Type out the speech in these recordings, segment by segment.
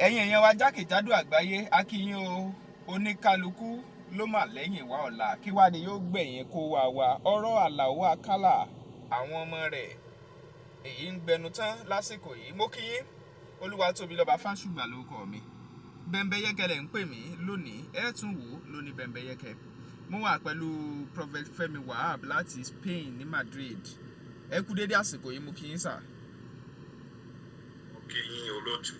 Ẹ̀yin èèyàn wa jákèjádò àgbáyé, a kí yín o. Oníkálukú ló mà lẹ́yìn wá ọ̀la, kí wá ni yóò gbẹ̀yìn kó wá wa. Ọ̀rọ̀ Àlàó Àkàlà, àwọn ọmọ rẹ̀, èyí ń gbẹnu tán lásìkò yìí. Mo kí yín, Olúwatóbilọ́ba Fásùgbà lórúkọ mi. Bẹ́ńbẹ́yẹ́kẹ́ lẹ̀ ń pè mí lónìí, ẹ tún wò ó lóní Bẹ́ńbẹ́yẹ́kẹ́. Mo wà pẹ̀lú Prophet Fẹ́mi Wahab láti Spain ní Madrid. Ẹ kú dédé àsìkò yìí, mo kí yín sà. Mo kí yín, olóòtú,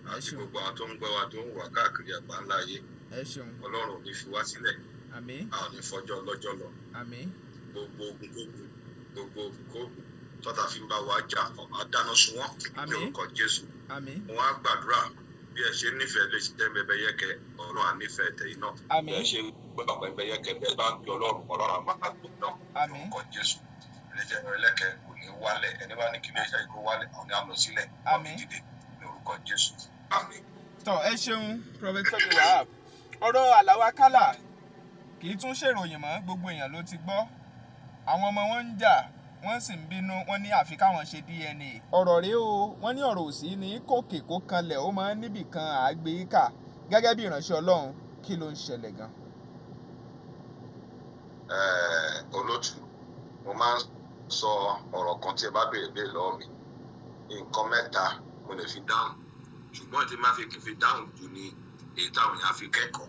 Ẹ àti ṣeun. gbogbo àwọn tó ń gbọ́ wa, tó ń wà káàkiri àgbáńlá ayé. Ẹ ṣeun. Ọlọ́run ò ní fi wá sílẹ̀. Àmín. A ò ní fọjọ́ lọ́jọ́ lọ. Àmín. Gbogbo ogun kógun, gbogbo ogun kógun tọ́ta fi ń bá wa jà, ọ̀ma dáná sun wọ́n ní Àmín. orúkọ Jésù. Àmín. Mo wá gbàdúrà, bí ẹ ṣe nífẹ̀ẹ́ lè ṣe Bẹ́ńbẹ́yẹ́kẹ́, Ọlọ́run á nífẹ̀ẹ́ tẹ̀yìn náà. Bí ẹ Àmín. ṣe gbọ́ Bẹ́ńbẹ́yẹ́kẹ́, bẹ́ẹ̀ bá ń pe Ọlọ́run, Ọlọ́run á máa gbọ́ náà ní Àmín. orúkọ Jésù. Iléeṣẹ́ Bẹ́ńbẹ́yẹ́kẹ́ kò ní wálẹ̀. Ẹni bá ní kí iléeṣẹ́ yìí kó wálẹ̀, àwọn ni á lọ sílẹ̀, wọ́n fi Àmín. dìde ní orúkọ Jésù. Àmín. Tọ́, ẹ ṣeun, Prophet Fẹ́mi Wahab. Ọ̀rọ̀ Àlàó Àkàlà kì í tún ṣèròyìn mọ́, gbogbo èèyàn ló ti gbọ́. Àwọn ọmọ wọn ń jà, wọ́n sì ń bínú, wọ́n ní àfi káwọn ṣe DNA. Ọ̀rọ̀ rèé o, wọ́n ní ọ̀rọ̀ òsì ní kòkè kó kanlẹ̀, ó máa ń níbì kan àgbékà. Gẹ́gẹ́ bí ìránṣẹ́ Ọlọ́run, kí ló ń ṣẹlẹ̀ gan? Olótù, mo máa ń sọ ọ̀rọ̀ kan. Tí ẹ bá béèrè béèrè lọ́wọ́ mi, nǹkan mẹ́ta mo lè fi dáhùn, ṣùgbọ́n tí máa fi dáhùn jù ni èyí táwọn èèyàn fi kẹ́kọ̀ọ́.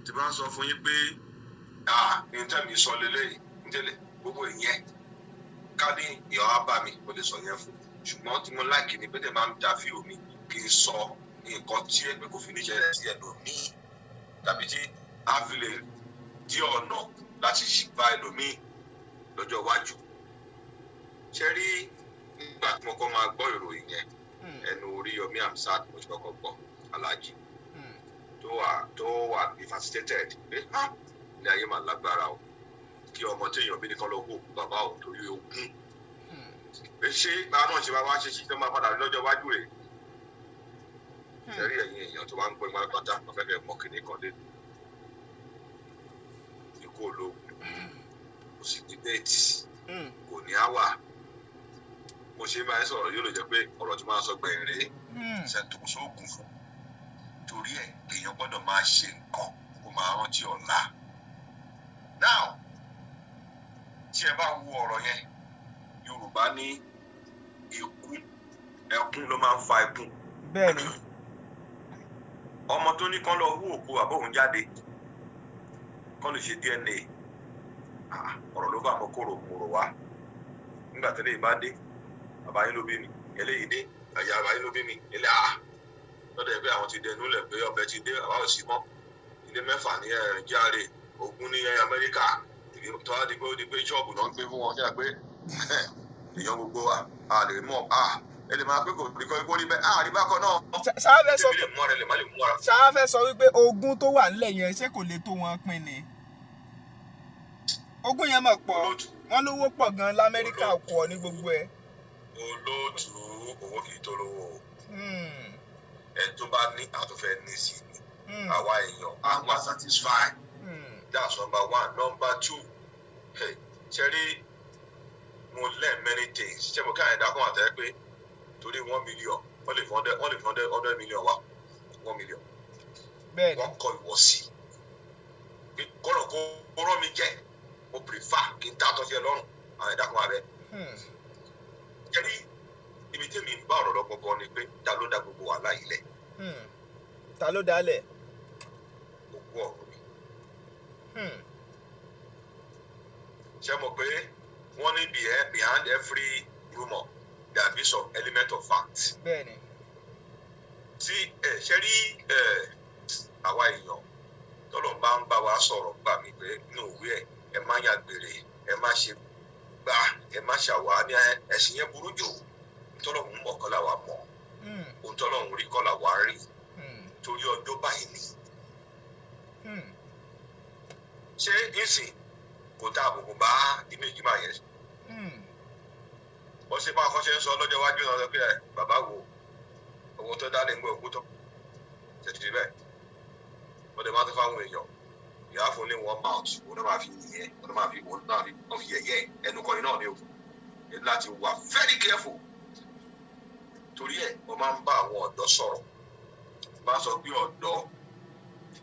Tí bá ń sọ fún yín pé, ah, ní tẹ́mi sọ lélẹ́yìí ní tẹ́lẹ̀ gbogbo ìyẹn, ká ní ìyá wa bá mi, mo lè sọ yẹn fún, ṣùgbọ́n tí mo like ni pé tẹ́ máa ń interview mi, kí n sọ nǹkan tí ẹ pé kò fi ní ṣẹlẹ̀ sí ẹlòmíì, tàbí tí a fi lè dí ọ̀nà láti bá ẹlòmíì lọ́jọ́ iwájú. Ṣe rí, nígbà tí mo kọ́ máa gbọ́ ìròyìn yẹn, ẹnu Oríyọmí Hamzat mo ti kọ́kọ́ gbọ́, Alhaji, tó wà devastated pé, ha, ilé ayé máa lágbára o, kí ọmọ téèyàn bí nìkan lọ kó òkú bàbá òun torí ogún, pé ṣé báwa náà ṣe máa wá ṣe ṣe tó máa padà lọ́jọ́ iwájú rẹ̀. Ṣe rí, ẹ̀yin èèyàn tó wá ń gbọ́ ìmọ̀ pátá, mo fẹ́ kẹ́ mọ̀ kìnìún kan lé: ikú ológun kò sì ní date, kò ní àwà. Mo ṣe máa ń sọ̀rọ̀, yóò lè jẹ́ pé ọ̀rọ̀ tí máa ń sọ gbẹ̀yìn rèé. Ṣètò sóògùn fún torí ẹ̀, èèyàn gbọ́dọ̀ máa ṣe nǹkan kó máa rántí ọ̀la. Now, tí ẹ bá wo ọ̀rọ̀ yẹn, Yorùbá ní ikú ẹkún ló máa ń fa ikún. Ọmọ tó ní kán lọ hú òkú bàbá òun jáde kán lè ṣe DNA, ah, ọ̀rọ̀ ló bá mọ kóró mòrò wá. Nígbà tí eléyìí bá dé, bàbá yín ló bí mi, eléyìí dé, ẹ̀yà bàbá yín ló bí mi, eléyìí, ah, lọ́dọ̀ ẹ̀ pé àwọn ti dẹnu lẹ̀ pé ọbẹ̀ ti dé, bàbá ò sí mọ́, ilé mẹ́fà ní járe, ogún ní Amẹ́ríkà, ìdí tó wá di pé ó di pé ṣọ́ọ̀bù náà ń gbé fún wọn. Ṣe é pé èèyàn gbogbo wa a lè mọ̀, ah, ẹ lè máa pé kò rí kọ́ rí bẹ́ẹ̀, ah, rí bákan náà. Ṣáá fẹ́ sọ Èmi lè mú ara, lè má lè mú ara. Ṣáá fẹ́ sọ wípé ogún tó wà nílẹ̀ yẹn, ṣé kò lè tó wọn pín ni? Ogún yẹn mọ̀ pọ̀. Olóòtú. Wọ́n lówó pọ̀ gan l'Amẹ́ríkà, kọ̀ ní gbogbo ẹ̀. Olóòtú, owó kì í tó lówó o. Ẹ tó bá ní àtúnfẹ́ ní sí ni. Àwa èèyàn à ń wá satisfy. That's number one. Number two, hey, ṣe rí, mo learn many things. Ṣé mo káyọ̀ dákun àtẹ́ pé torí 1 million, wọ́n lè fi 100 million wá 1 million. Wọ́n kọ ìwọ̀sí pé kọ́nà kó rọ́ mi jẹ́, mo prefer kí n tá àtọ́jú ẹ lọ́rùn. Àwọn ẹ̀dá kan wà bẹ́ẹ̀. Ṣe rí, ibi tẹ́mi ń bá ọ̀rọ̀ lọ gbọ́ngàn ni pé, ta ló dá gbogbo wàhálà yìí lẹ̀? Ta ló dálẹ̀? Gbogbo ọ̀rọ̀ mi. Ṣé mọ̀ pé wọ́n ní behind every rumour there be some element of fact? Tí ẹ ṣe rí ẹ, àwa èèyàn tọ́lọ̀ bá ń bá wa sọ̀rọ̀ gbà mí pé inú òwe ẹ̀, ẹ má yàn gbèrè, ẹ má ṣe gbà, ẹ má ṣàwá ní ẹ̀sìn yẹn burú jù. Tọ́lọ̀ ń mọ̀ kọ́ làwa mọ̀, ohun tọ́lọ̀ ń rí kọ́ làwa rí, torí ọjọ́ báyìí ni. Ṣé ìsìn kò tá àbùkù bá ìmẹ̀jì máa yẹn? Wọ́n ṣe bá akọ́ṣẹ́ ń sọ lọ́jọ́ iwájú náà, sọ pé ẹ bàbá wo owó tó dá lé ń gbọ́ òkú tó tètè bẹ́ẹ̀. Wọ́n dẹ̀ máa tó fáwọn èèyàn ìyá fún ní one mouth, òun náà máa fi yẹ, òun náà fi wọ́n fi yẹ̀yẹ́ ẹnu kọ́ni náà ni o. Ní láti wà very careful. Torí ẹ̀ mo máa ń bá àwọn ọ̀dọ́ sọ̀rọ̀. Bá sọ pé ọ̀dọ́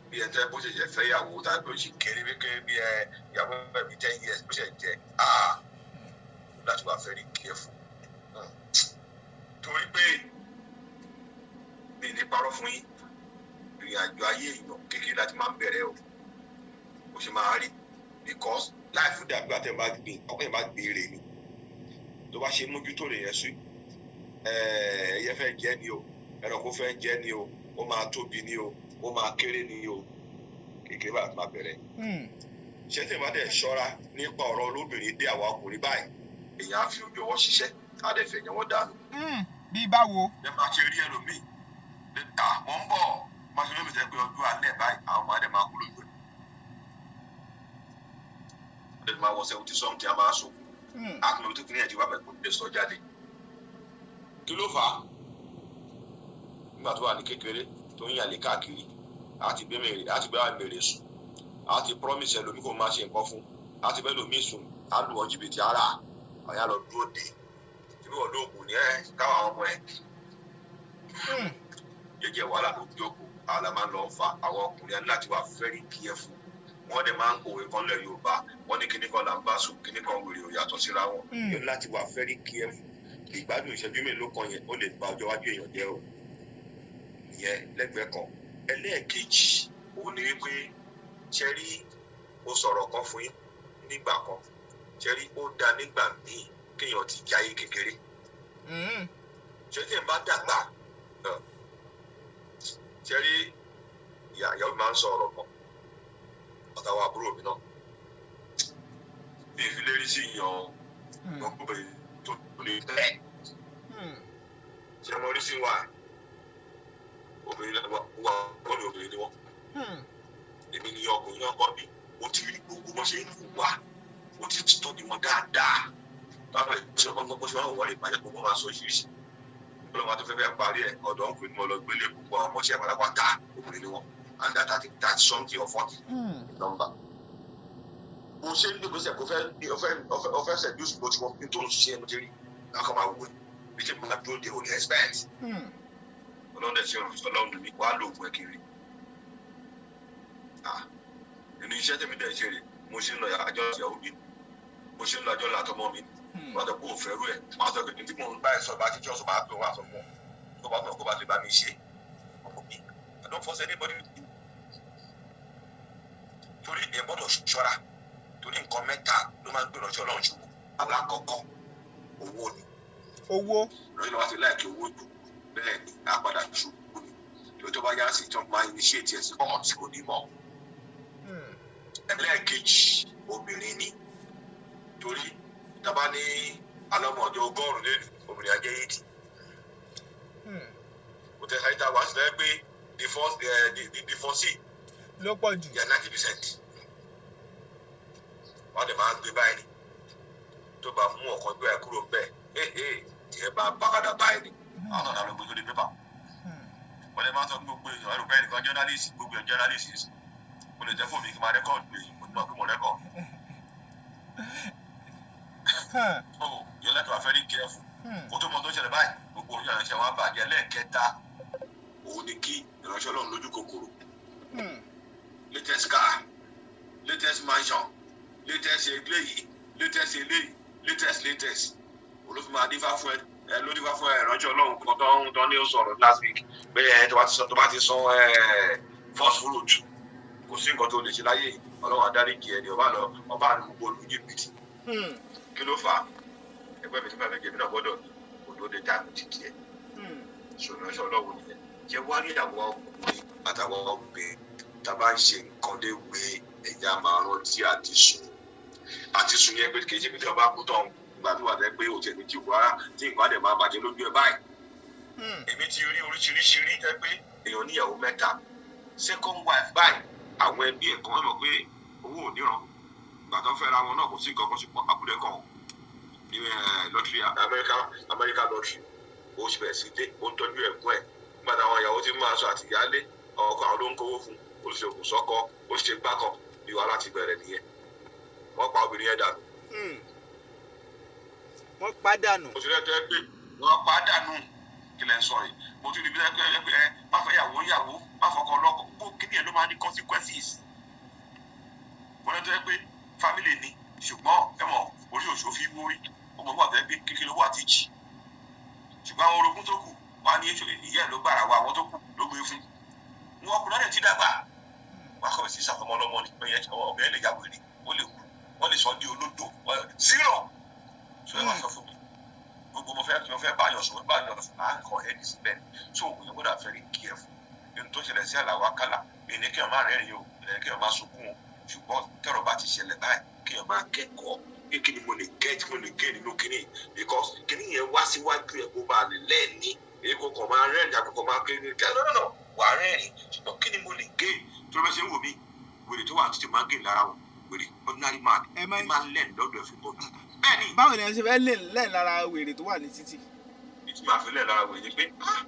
bí ẹ tẹ́ bó ṣe jẹ́ fẹ́yàwó tàbí ó ṣe kéré kéré bí ẹ ìyàwó ẹ̀ bí 10 years bó ṣe jẹ́, ah, láti wà very careful. Torí pé mi ní parọ́ fún yín, ìrìn àjò ayé èèyàn kékeré láti máa ń bẹ̀rẹ̀ o, bó ṣe máa rí, because life dàbí àtẹ̀ bá gbìn ọkọ̀ yẹn bá gbìn èrè ni. Tó bá ṣe mójútó rè yẹn sí, ẹyẹ fẹ́ jẹ́ ni o, ẹranko fẹ́ jẹ́ ni o, ó máa tóbi ni o, ó máa kéré ni o, kékeré bá máa bẹ̀rẹ̀. Ṣé tí ìbá dẹ̀ ṣọ́ra nípa ọ̀rọ̀ olóbìnrin dé, àwa ọkùnrin báyìí, èèyàn á fi ojú ọwọ́ ṣiṣẹ́, á dẹ̀ fẹ̀yìn wọ́n dànù. Bí báwo? Ẹ máa ṣe rí ẹlòmíì à wọ́n ń bọ̀, máa ṣe lómi tẹ́ pé ọjọ́ alẹ́ báyìí, àwọn ọmọ adé máa kú lójú ẹ̀. Adé máa wọ 70 something, a máa sùn. Àkùnrin tó kìnìyàn ti wá bẹ̀ kó lè sọ jáde. Kí ló fà á? Nígbà tó wà ní kékeré tó ń yàlé káàkiri, àti gbé mèrè, àti gbé mèrè sùn, àti promise ẹlòmíì kò máa ṣe nǹkan fún, àti bẹ́ẹ̀ lòmíì sùn, á lù wọ́n jìbìtì ara àyà lọ dúró dé ibi wọ́n lóògùn ní ẹ káwọn ọmọ ẹ jẹjẹ wàhálà ló jókòó. Àwọn la máa ń lọ fa àwọn ọkùnrin á ní láti wà very careful. Wọ́n dẹ̀ máa ń kòwé kan lẹ̀ Yorùbá, wọ́n ní kíní kan là ń bá sùn, kíní kan wèrè ò yàtọ̀ síra wọn. Yóò ní láti wà very careful. Ìgbádùn ìṣẹ́jú mélòó kan yẹn, ó lè ba ọjọ́ iwájú èèyàn jẹ́ o. Ìyẹn lẹ́gbẹ̀ẹ́ kan. Ẹlẹ́ẹ̀kejì òun ni wípé, ṣe rí, mo sọ̀rọ̀ kan fún yín nígbà kan, ṣe rí, ó da nígbà míì kéèyàn ti jayé kékeré. Ṣé tí n bá dàgbà, ṣe rí, ìyàwó mi máa ń sọ ọ̀rọ̀ kan, àtàwọn àbúrò mi náà, bí ìfilérí sí yan ọkùnrin tó lè tẹ́. Ṣé mo rí sí wa, obìnrin wà wọ́n ní obìnrin ni wọ́n. Èmi ni ọkùnrin náà kọ́ bí mo ti rí gbogbo bó ṣe ń wà, mo ti tọ́jú wọn dáadáa. Báwo ṣe wọ́n gbọ́ ṣe wọ́n wọlé ìpàdé, gbogbo máa sọ ìṣiríṣi ọlọ́wọ́ tó fẹ́ fẹ́ parí ẹ̀. Ọ̀dọ́ ọkùnrin ni mo lọ gbélé, gbogbo àwọn ọmọọṣẹ́ pátápátá obìnrin ni wọ́n, and that 30 something or 40 number. Mo ṣe ń gbégbèsè kó fẹ́ ọfẹ́ seduce, mo ti wọ́n tó ń ṣiṣẹ́, mo ti rí lákọ̀ máa wò bí kí n máa dúró de òní expect. Ọlọ́run ẹ̀ ṣe ọlọ́run mi wàá lo oògùn ẹ̀ kiri nínú iṣẹ́ tèmi dẹ̀ ṣe rè. Mo ṣe ń lọ àjọ ìyàwó mi, mo ṣe ń lọ àjọ làtọmọ mi, wọ́n sọ pé òfẹ́ rú ẹ̀, wọ́n sọ pé tí mò ń bá ẹ sọ bá ti jọ́ sọ, máa pè wọ́n àsọ fún ọ tó bá kó bá lè bá mi ṣe ọmọ mi. I don't force anybody, torí ẹ gbọ́dọ̀ ṣọ́ra, torí nǹkan mẹ́ta ló máa ń gbé ìránṣẹ́ Ọlọ́run ṣubú. Alákọ̀ọ́kọ́, owó ni. Owó. Lórí lọ́wọ́ ti láìkí owó jù, bẹ́ẹ̀ ni, á padà ṣubú ni. Torí tó bá yá sí, tí wọ́n máa initiate ẹ̀ sí kọ́kọ́ tí kò ní mọ̀. Ẹlẹ́ẹ̀kejì, obìnrin ni, torí tábà ní alọ́mọ ọjọ́ 100 lẹ́nu, obìnrin á jẹ́ 80. Kò tẹ́ sáyé tá a wá sí lẹ́yìn pé the divorcee ló pọ̀ jù. Yà 90%, wọ́n dẹ̀ máa ń gbé báyìí ni. Tó bá mú ọ̀kan gbé ẹ kúrò bẹ́ẹ̀, tí ẹ bá bákàdá báyìí ni àwọn náà lọ gbé sórí pépà. Wọ́n lè máa sọ gbogbo èèyàn ẹrù bẹ́ẹ̀ nìkan, journalist, gbogbo ẹ̀ journalist. Mo lè jẹ́ fóònù mi kí n máa record èyí, mo ti mọ̀ pé mo record. So you like to be very careful. Kó tó mọ tó ṣẹlẹ̀ báyìí, gbogbo orí ìránṣẹ́ wọn bàjẹ́. Lẹ́ẹ̀kẹta, òun ni kí ìránṣẹ́ Ọlọ́run lójú kòkòrò. Latest car, latest mansion, latest eléyìí, latest eléyìí, latest latest, olófin máa dífá fún ẹ. Ẹ ló dífá fún ẹ, ìránṣẹ́ Ọlọ́run kan tó ń tán ní ó sọ̀rọ̀ last week pé ẹ tó bá ti sọ ẹ first fruit, kò sí nǹkan tó lè ṣe láyé, Ọlọ́run adáríjì ẹ ní ọba lọ ọba àdúgbò olú jìbìtì. Kí ló fà á? Ẹgbẹ́ mi tó fẹ́ jẹ́ mi náà gbọ́dọ̀ ní òdòdó táàmù títí ẹ̀. Ṣòro ìránṣẹ́ Ọlọ́run nìyẹn. Jẹ́ wá rí àwọn ọkùnrin àtàwọn obìnrin tá a bá ń ṣe nǹkan léwe, ẹ̀yà máa rántí àti sùn. Àti sùn yẹn pé kì í ṣe pé tí ọba kú tán, ìgbà tó wà tẹ́ pé òtí ẹ̀mí ti wà tí nǹkan á dẹ̀ máa bàjẹ́ lójú ẹ báyìí. Èmi ti rí oríṣiríṣi rí tẹ́ pé èèyàn níyàwó mẹ́ta, second wife báyìí, àwọn ẹbí ẹ̀ kan mọ̀ pé owó ò níran. Ìgbà tó fẹ́ ra wọn náà, kò sí nǹkan kan, ṣùgbọ́n abúlé kan ní lottery, America lottery, ó sì bẹ̀rẹ̀ sí dé, ó ń tọ́jú ẹ̀gbọ́n ẹ̀. Nígbà táwọn ìyàwó ti máa sọ àtìyálé ọkọ, àwọn ló ń kówó fún olùṣègùn sọ́kọ, ó ṣe gbá kan, bí wàhálà ti bẹ̀rẹ̀ nìyẹn. Wọ́n pa obìnrin yẹn dànù. Wọ́n pàdánù. Oṣù rẹ̀ tẹ́ pé wọ́n pa dànù. Kí lẹ́ ń sọ yìí? Mo tún ní bí ẹ ẹ má fẹ́ yàwó yàwó, má fọkọ lọ́kọ, gbó kíni ẹ̀ ló máa ní consequences. Wọ́n lọ́jọ́ pé family ni, ṣùgbọ́n ẹ mọ̀ orí òṣò fi wórí ọmọ wà fẹ́ gbé kékeré wà ti jì, ṣùgbọ́n àwọn orogún tó kù wọ́n á ní ìyá ẹ̀ ló gbàrà wá, àwọn tó kù ló gbé fún wọn. Ọkùnrin náà ti dàgbà, wọn kọ̀ sí sàfọmọ ọlọ́mọ ni pé ọmọ yẹn lè ya wèrè, ó lè kú, wọ́n lè sọ di olódò zero. So ẹ wá sọ fún mi, gbogbo mo fẹ́ báyọ̀ sọ báyọ̀ sọ à ń kọ ẹ́ ní síbẹ̀. So you gbọ́dọ̀ very careful nínú tó ṣẹlẹ̀ sí Àlàó Àkàlà. Mi ní kí ọ̀ máa rẹ́rìn o, mi ní kí ọ̀ máa sunkún o, ṣùgbọ́n tẹ́rọ̀ bá ti ṣẹlẹ̀ báyìí, kí ọ̀ máa kẹ́kọ̀ọ́ pé kí ni mo lè get, mo lè gain nínú kíní, because kíní yẹn wá síwájú ẹ̀ kó bá lè lẹ́ẹ̀ni. Èyí kò kàn máa rẹ́rìn àkókò máa kéré kí no, no, no, wà á rẹ́rìn, ṣùgbọ́n kí ni mo lè gain? Tó bá ṣe ń wò mí, wèrè tó wà títí máa ń gain lára wọn, wèrè ordinary man Ẹ máa ní máa ń learn lọ́dọ̀ everybody. Bẹ́ẹ̀ ni. Báwo ni ẹ ṣe fẹ́ lè lẹ́ẹ̀ lára wèrè tó wà ní títì? Ìtì máa fi lẹ̀ lára wèrè ni pé, ah,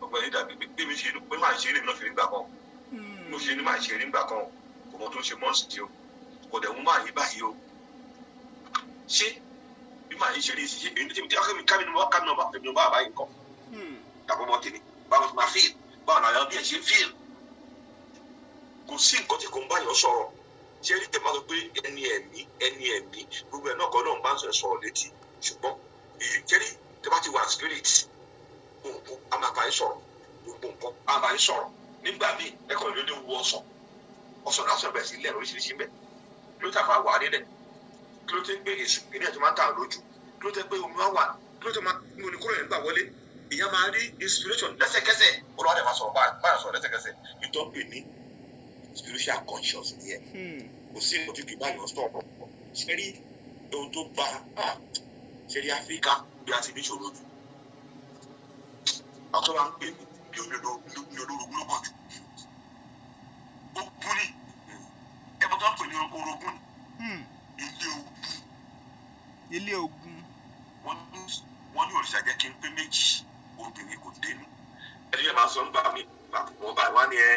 ọ̀gbẹ́ni dàbí pé bí mi ṣe pé máa ṣe eré mi náà fi rí gbà kan, mo ṣe ní máa ṣe eré ńgbà kan, kò mọ tó ń ṣe mọ́ọ̀sì o, kò dẹ̀ mú máa yí báyìí o. Ṣé bí máa yí ṣe rí sí, ṣe èyí tí kámi kámi ní wọ́n kámi náà bá èmi náà bá báyìí nǹkan dàpọ̀ mọ́ tèmi, báwo ti máa feel, báwo làwọn bí ẹ ṣe ń feel? Kò sí nǹkan tí kò ń báyọ̀ sọ̀rọ̀. Ṣé rí tẹ̀ máa sọ pé ẹni ẹ̀mí, ẹni ẹ̀mí, gbogbo ẹ̀ náà kọ́ náà bá ń sọ̀rọ̀ létí, ṣùgbọ́n ṣé rí tẹ́ bá ti wà spirit, gbogbo a máa bá yín sọ̀rọ̀, gbogbo nǹkan a máa bá yín sọ̀rọ̀. Nígbà míì ẹ̀kọ́ ìlú ní wu ọ̀sán ọ̀sán lásán bẹ̀rẹ̀ sí lẹ́nu oríṣiríṣi ń bẹ̀. Kí ló tàfà wà nílẹ̀? Kí ló tẹ́ pé èṣù kìíní ẹ̀ tó máa ń tà lójú? Kí ló tẹ́ pé omi wá wà? Kí ló tẹ́ máa ń ní kúrò nígbà wọlé? Ìyá máa rí inspiration lẹ́sẹ̀kẹsẹ̀, olùwádìí máa sọ̀rọ̀ báyà sọ̀rọ̀ lẹ́sẹ̀kẹsẹ̀. Ìtọ́ pè ní spiritual conscious nìyẹn. Kò sí ìtọ́jú kì í bá yàn sọ̀rọ̀. Ṣe rí ohun tó bá ṣe rí Áfíríkà bí a ti ní ìṣòro jù, àwọn tó máa ń pè ní bí olórogún ló pọ̀ jù. Ogun ni ẹ̀bùn tó ń pè ní orogún, ilé ogun. Ilé ogun. Wọ́n ní òrìṣà jẹ́ kí n pé méjì, obìnrin kò dénú. Ẹni yẹn máa sọ nígbà mi wọ́n báyìí, wọ́n á ní ẹ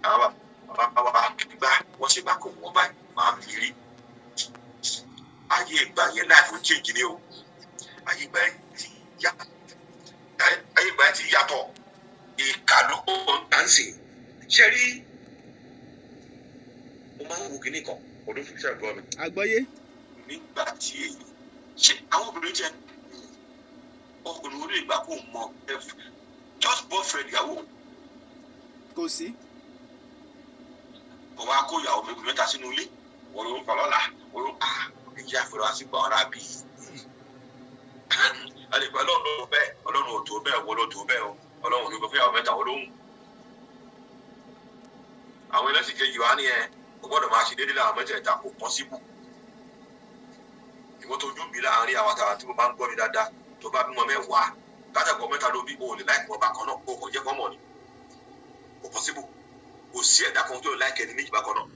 àwọn bàbá wa gbá wọ́n ṣe gbà kó wọ́n báyìí máa fi rí ayé ìgbà yẹn. Life ń change ni o. Ayé ìgbà yẹn ti yá, ayé ìgbà yẹn ti yàtọ̀. Ìkà ló pọ̀ ń tà ń sìn. Ṣe rí, mo máa ń wo kinní kan ọdún fífi ṣàgbọ́ mi. Àgbọ́yé. Nígbà tí èyí ṣe àwọn obìnrin jẹ ọkùnrin orí ìgbà kò mọ just boyfriend ìyàwó. Kò sí. Kò wá kó ìyàwó méjì mẹ́ta sínú ilé, wọ́n ló ń fa lọ́la, wọ́n ló ń pa ìyá àfẹ́rẹ́ wá sí gbọ́ ọ̀rá bí. Alẹ́ pẹ́ Ọlọ́run ló bẹ́ẹ̀, Ọlọ́run ò tó bẹ́ẹ̀, wọ́n ló tó bẹ́ẹ̀ o. Ọlọ́run ò ní kó fẹ́ ìyàwó mẹ́ta, wọ́n ló ń. Àwọn ẹlẹ́sìn kejì wa ní ẹ o gbọ́dọ̀ máa ṣe déédéé láwọn mẹ́tẹ̀ẹ̀ta, kò possible. Ìwọ́n tó jó bí láàárín àwọn àtàwọn tí mo bá ń gbọ́ mi dáadáa, tó bá bímọ mẹ́wàá látàgbọ́ mẹ́ta ló bí, o ò lè láìpẹ́ wọn bákan náà, o kò jẹ́ kọ́mọ̀ ni, kò possible. Kò sí ẹ̀dá kan tó lè láìkẹ́ ní méjì bákan náà.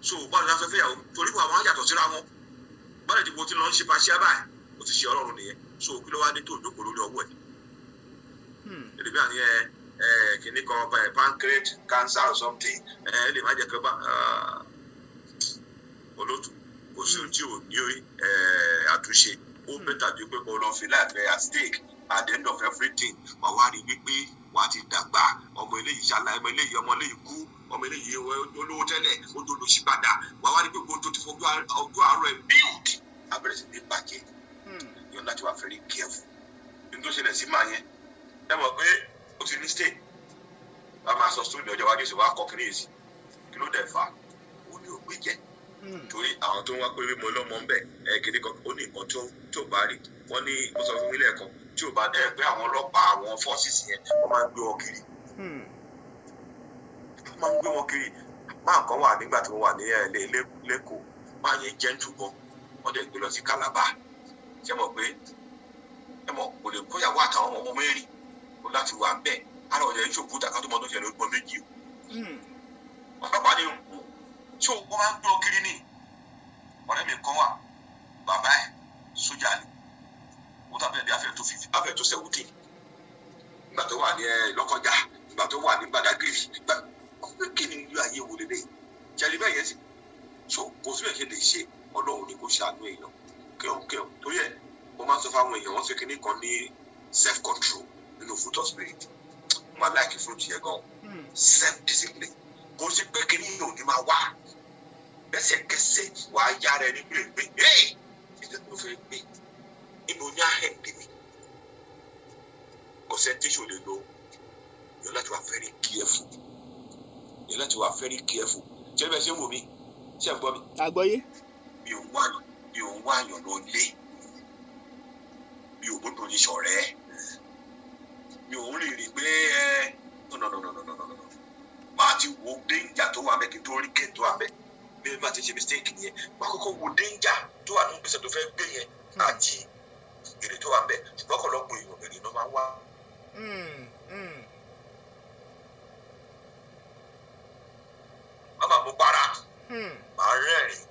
So báwo ni a fẹ́ fẹ́ yàwó? Torí pé àwọn yàtọ̀ síra wọn. Báwo ni mo ti lọ ń ṣe paṣíá báyìí? O ti ṣe Ọlọ́run nìyẹn. So kí ló wá dé tó jókòó lórí ọwọ́ ẹ̀? Èdè bí àní ẹ ẹ kìíní kan ẹ pancreas cancer or something, ẹ lè má jẹ́ kí ó bá olótù. Kò sí ohun tí ò ní àtúnṣe. Ó better ju pé kó lọ fi láìpẹ́ at stake. At the end of everything, wà wá rí wípé wà á ti dàgbà, ọmọ eléyìí ṣàlàyé, ọmọ eléyìí, ọmọ eléyìí kú, ọmọ eléyìí olówó tẹ́lẹ̀ ó tó lọ sí padà. Wà wá rí pé gbogbo tó ti fojú ọjọ́ àárọ̀ ẹ̀ build á bẹ̀rẹ̀ sí ní bàjẹ́. Yóò láti wà very careful ní tó ṣẹlẹ̀ sí màá yẹn. Ẹ mọ̀ pé ó ti ní stay, wàá máa sọ sórí ọjọ́ iwájú, ìṣòwò akọ kìíní yìí sí. Kí ló dẹ̀ fà ó ní ògbé jẹ́? Torí àwọn tó ń wá pé mo lọ́mọ ń bẹ̀ ẹ kìíní kan, ó ní nǹkan tó bá rí wọ́n ní mo sọ fún mi lẹ́ẹ̀kan tí ò bá dẹ́ pé àwọn ọlọ́pàá, àwọn forces yẹn, wọ́n máa ń gbé wọn kiri, wọ́n máa ń gbé wọn kiri. Máa nǹkan wà nígbà tí wọ́n wà ní ẹ̀ lẹ́kọ̀ọ́, máa yẹn gentle gan, wọ́n dẹ̀ gbé lọ sí Calabar. Ṣé mọ̀ pé ẹ mọ̀ kò lè kóyàwó àtàwọn ọmọ mẹ́rin ó láti wà bẹ́ẹ̀, ara ọ̀jẹ̀ ìṣòkúta ká tó mọ tó ṣẹlẹ̀ ó gbọ́n méjì o. Ọlọ́pàá ni tí o, wọ́n máa ń gbé ọ kiri ní. Ọ̀rẹ́ mi kan wà, bàbá ẹ̀ sójà ni, ó tàbí ẹbí afẹ́ tó 50, afẹ́ tó 70, nígbà tó wà ní ẹ Lọ́kọjá, nígbà tó wà ní Badagry, nígbà kí ni ìlú ayé wo lélẹ̀ jẹ́rìí bẹ́ẹ̀ yẹn sì. So kò sí bẹ́ẹ̀ ṣe lè ṣe. Ọlọ́run ni kò ṣàánú èèyàn kéhùn kéhùn. Torí ẹ̀ mo máa ń sọ fáwọn èèyàn, wọ́n ṣe kinní kan ní self control. nínú fruit of spirit. Mo máa like fruit yẹn gan. Self discipline. Kò sí pé kí ni ò ní máa wá lẹ́sẹ̀kẹsẹ̀, wàá yára ẹni pé pé hey, ìdí tó fẹ́ gbé ibo ní ahẹ́ǹdì mi, kò sẹ́ni tí ṣò lè lo. Yọ láti wà very careful, yọ láti wà very careful. Ṣé bẹ́ẹ̀ ṣe ń wò mí? Ṣé ẹ gbọ́ mi? Àgbọ́yé. Mi ò ń wá àyàn lọ lé, mi ò gbọ́dọ̀ ní ṣọ̀rẹ́, mi ò ń rìn rìn pé ẹ no, no, no, no, no, no, no, no. Máa ti wo danger tó wà mẹ́ kí n tó rí gate tó wà mẹ́. Bí ẹ bá ti ṣe mistake nìyẹn, máa kọ́kọ́ wo danger tó wà nínú gbèsè tó fẹ́ gbé yẹn àti èrè tó wà mẹ́. Ṣùgbọ́n ọ̀pọ̀lọpọ̀ èèyàn, èrè ló máa ń wá. Má máa mú para, máa rẹ́rìn.